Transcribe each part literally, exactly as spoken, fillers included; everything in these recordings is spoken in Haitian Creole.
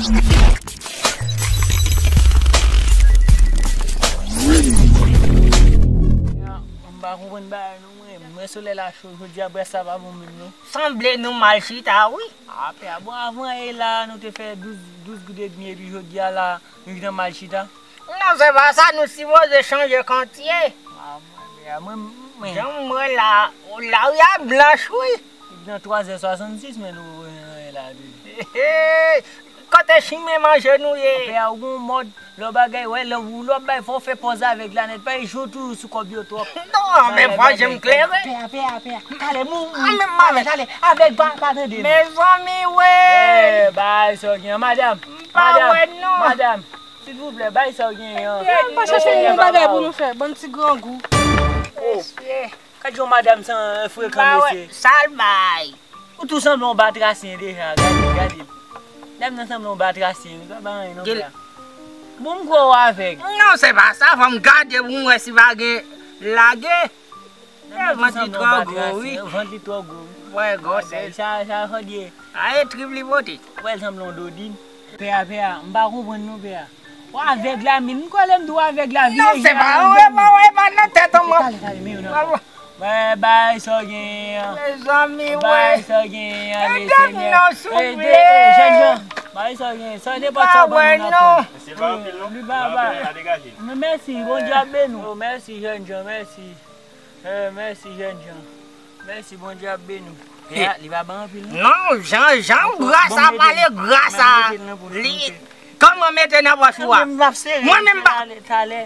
M pa konprann bagay non mwen. Mwen solèy la cho, jodi a brasa pa bon menm non. Sanble nou mal chita wi. Apè a bon avan e la nou te fè douz, douz goud edmi epi jodi a la nou gentan mal chita. Non se pa sa, nou sipoze chanje kantye. Ah, mwen, mwen, mwen. Jan m wè la, lari a blanch wi. Nan twa zè swasannsis men nou e la wi. Kote chimen manje nou ye? Pè a ou gon mòd lè w bagay wè lè w lè w ap bay fò w fè pòz avèg la nèt pa e jou toujou sou kòb yo twòp. Non men fò je m klere. Pè a pè a pè a talè mou mou talè avèg pa pa tande non. Mezanmi wi. Bay sa w gen an madanm. M pa wè non. Madanm silvouplè bay sa w gen an. Pè a m pa chache yon bagay pou nou fè bann ti grangou. Mesye. Gad yon madanm san frekan mesye. Sa l bay. Ou tou sanble yon batrasyen deja, gade l, gade l. Dam nan sanble yon batrasyen wi, pa bay anyen non frè. Bon m kwè w avèg. Non se pa sa, fò m gade pou m wè si pa gen lage. Vant li twò gwo wi. Vant li twò gwo wi. Wè gwosè. Sa sa fò l ye. A e trip li pote. Wè l sanble yon dodin. Pè a pè a, m pa konprann non pè a. Ou avèg la menm, m kwè lè m di w avèg la vye je a. Non se pa ou e pa ou e pa nan tèt an mwen. Talè talè men yo nan. Bay sa w genyen an. Mezanmi wi. Bay sa w genyen an le senyè. Ede m non souple. Jènjan. Bay sa w genyen. Sa nenpòt sa w ban nou n ap pran. Li pa ba. Men mèsi, Bondye ap beni w. Mèsi jènjan, mèsi. Mèsi jènjan. Mèsi Bondye ap beni w. Li pa ba anpil non. Non, jan jan grasa pale grasa. Li kòman mete nan pòch ou a? Mwen menm pa. Talè.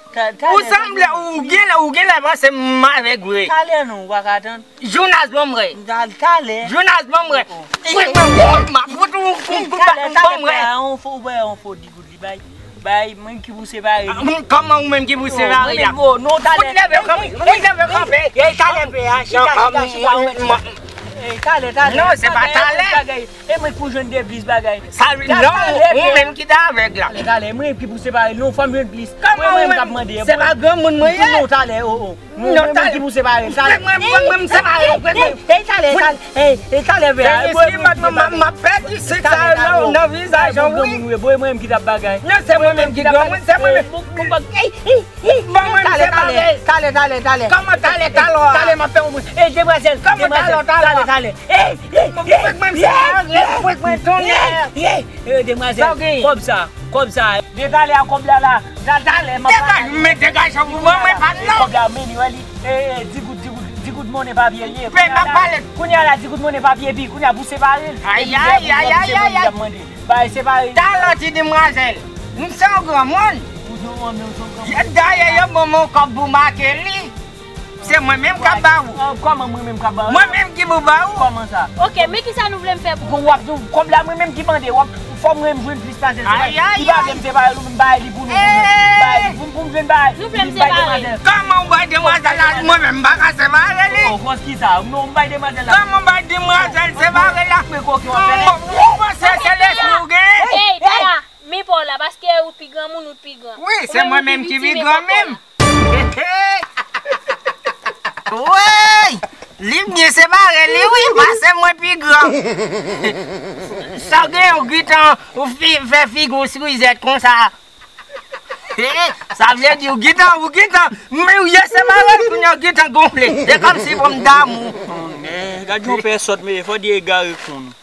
Ou sanble ou genlè ou genlè panse m avèg vre. Talè non ou pa ka tann. Jounas ban m wè. Talè. Jounas ban m wè. Fwek mwen m ap fout ou kout bat ban m wè. Ou wè yon fo di goud li bay. Bay mwen ki pou separe li. Kòman ou menm ki pou separe li a? Fout leve kanpe. Fout leve kanpe. Talè pè a chita chita chita wè. Talè talè. Non se pa talè. E mwen ki pou jwenn de plis bagay. Sa non ou menm ki ta avèg la. Talè talè mwen ki pou separe l non fò m jwenn plis. Kòman ou menm? Se pa granmoun mwen ye. Non talè o o. Non menm ki pou separe l. Talè. Mwen mwen mwen m separe l. Ey talè talè. Ey talè pè a. M ap pèdi sik sa yo nan vizaj an wi. Mwen menm ki t ap bagay. Non se mwen menm ki granmoun se mwen menm. Ban mwen m separe l. Talè talè talè. Kòman talè talè a? Talè m ap fè w mwen. Ey demwazèl. Kòman talè talè a? Talè talè. Ey ey ey. Fwek mwen separe l. Fwek mwen tonnè. Ey demwazèl. Kòb sa kòb sa. De talè a kòb la la. Talè m ap. Degaj men degaj an pou mwen mwen pa nan. Kòb la men li wè li. Di goud di goud di goud monnen papye l ye. Kounye a la di goud monnen papye epi kounye a pou separe l. Ayayayayay. Bay separe. Talè ti demwazèl. M se yon granmoun. Dayè yo ban m yon kòb pou make li. Se mwen menm k ap ba ou. Kòman mwen menm k ap ba ou? Mwen menm ki pou ba ou. Kòman sa? Ok men kisa nou vle m fè pou ou? Kòb la mwen menm ki mande w ap fò mwen m jwenn plis pase l. Li pa vle m separe l ou menm bay li pou nou pou nou bay li pou m pou m jwenn bay. Nou vle m separe l. Kòman ou bay demwazèl la mwen menm m pa ka separe li? Kòman ou bay demwazèl la? Kòman ou bay demwazèl separe la? Ou panse se lespri ou genyen? Ey pè a. Men pa w la paske ou t pi granmoun ou t pi gran. Wi se mwen menm ki pi gran menm. Woy! Li byen separe li wi pase mwen pi gran. Sa w gen ou gentan ou fè figi w sou rizèt konsa. Sa vle di ou gentan ou gentan men ou ye separe l kounye a ou gentan gonfle. Se kòmsi pou m damou. Gad yon pè sòt men fò di egare kon.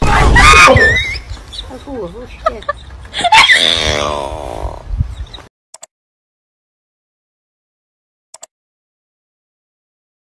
Ou ou chèt.